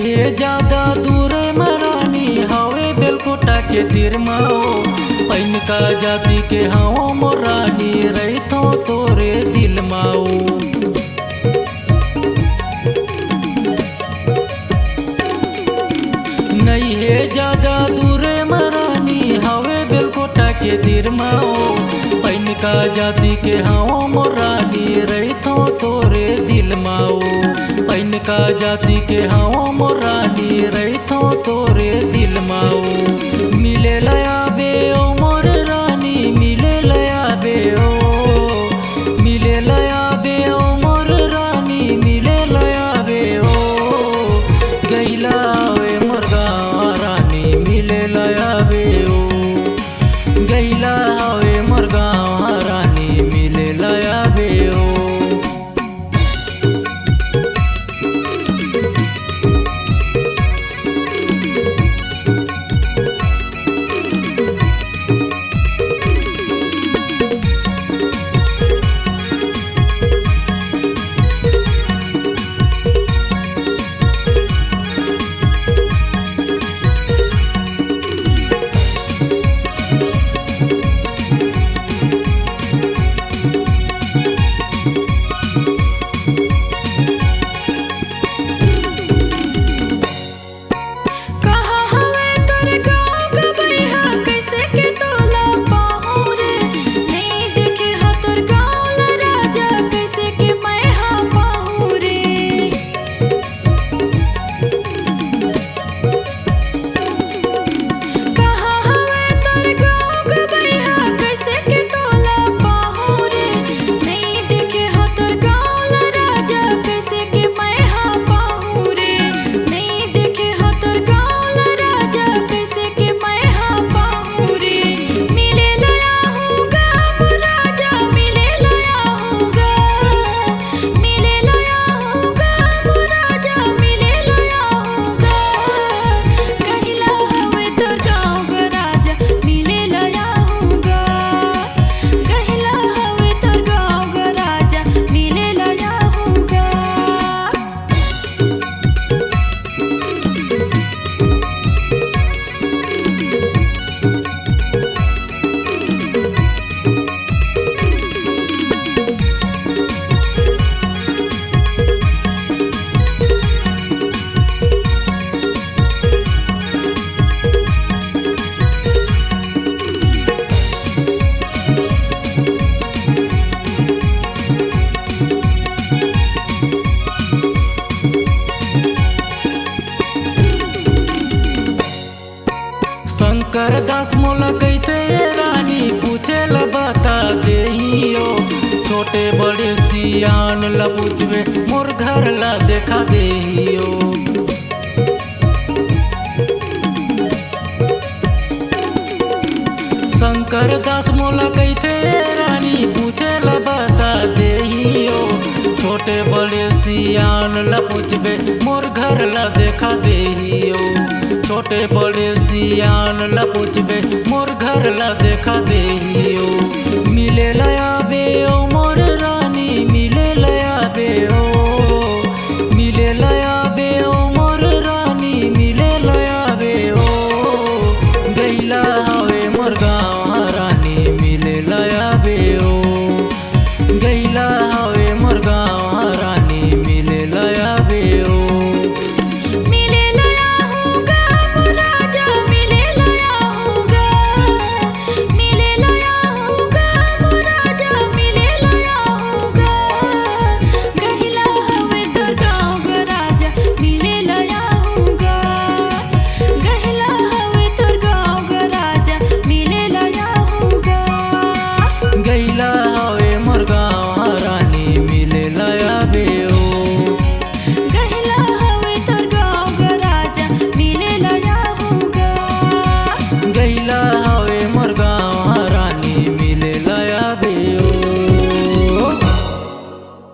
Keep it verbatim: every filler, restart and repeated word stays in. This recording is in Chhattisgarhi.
हे जादा दूर म रानी, हवे बेलकोटा के तीर म ओ। पैनका जाति के हवं मोर रानी, रहिथों तोरे दिल म ओ। नइ हे जादा दूर म रानी, हवे बेलकोटा के तीर म ओ। पैनका जाति के हवं मोर रानी, रहिथों तोरे दिल म ओ। पैनका जाति के हवं मोर रानी, रहिथों तोरे दिल म ओ। मिले ल आबे ओ मोर रानी, मिले ल आबे ओ। मिले ल आबे ओ मोर रानी, मिले ल आबे ओ। गहिला हवे मोर गाँव रानी, मिले ल आबे ओ। गहिला हवे मोर गाँव रानी, मिले ल आबे ओ। कहाँ हवे तोर गाँव गवइहा, कइसे के तोला पाहूँ रे? नइ देखे हँव तोर गाँव ल राजा, कइसे के मैं ह पाहूँ रे? कहाँ हवे तोर गाँव गवइहा, कइसे के तोला पाहूँ रे? नइ देखे हँव तोर गाँव ल राजा, कइसे के मैं ह पाहूँ रे? नइ देखे हँव तोर गाँव ल राजा, कइसे के मैं ह पाहूँ रे? मिले ल आहूँ गा मोर राजा, मिले ल आहूँ गा। मिले ल आहूँ गा मोर राजा, मिले ल आहूँ गा। गहिला हवे तोर गाँव ग राजा, मिले ल आहूँ गा। गहिला हवे तोर गाँव ग राजा, मिले ल आहूँ गा। शंकर दास मोला कहिथे, "ए रानी, पूछे ल बता देही ओ, छोटे बड़े सियान ल पूछबे, मोर घर ल देखा देही ओ।" शंकर दास मोला कहिथे, "ए रानी, पूछे ल बता देही ओ, छोटे बड़े सियान ल पूछबे, मोर घर ल देखा देही ओ।" छोटे बड़े सियान ल पूछबे, मोर घर ल देखा देही ओ। मिले ल आबे ओ मोर रानी, मिले ल आबे ओ। मिले ल आबे ओ मोर रानी, मिले ल आबे ओ। गहिला हवे मोर गाँव रानी, मिले ल आबे ओ। गहिला हवे मोर गाँव रानी, मिले ल आबे ओ। मिले ल आहूँ गा मोर राजा, मिले ल आहूँ गा। मिले ल आहूँ गा मोर राजा, मिले ल आहूँ गा। गहिला हवे तोर गाँव ग राजा, मिले ल आहूँ गा। गहिला हवे तोर गाँव ग राजा, मिले ल आहूँ गा। गहिला हवे मोर गाँव रानी, मिले ल आबे ओ। गहिला हवे तोर गाँव ग राजा, मिले ल आहूँ गा। गहिला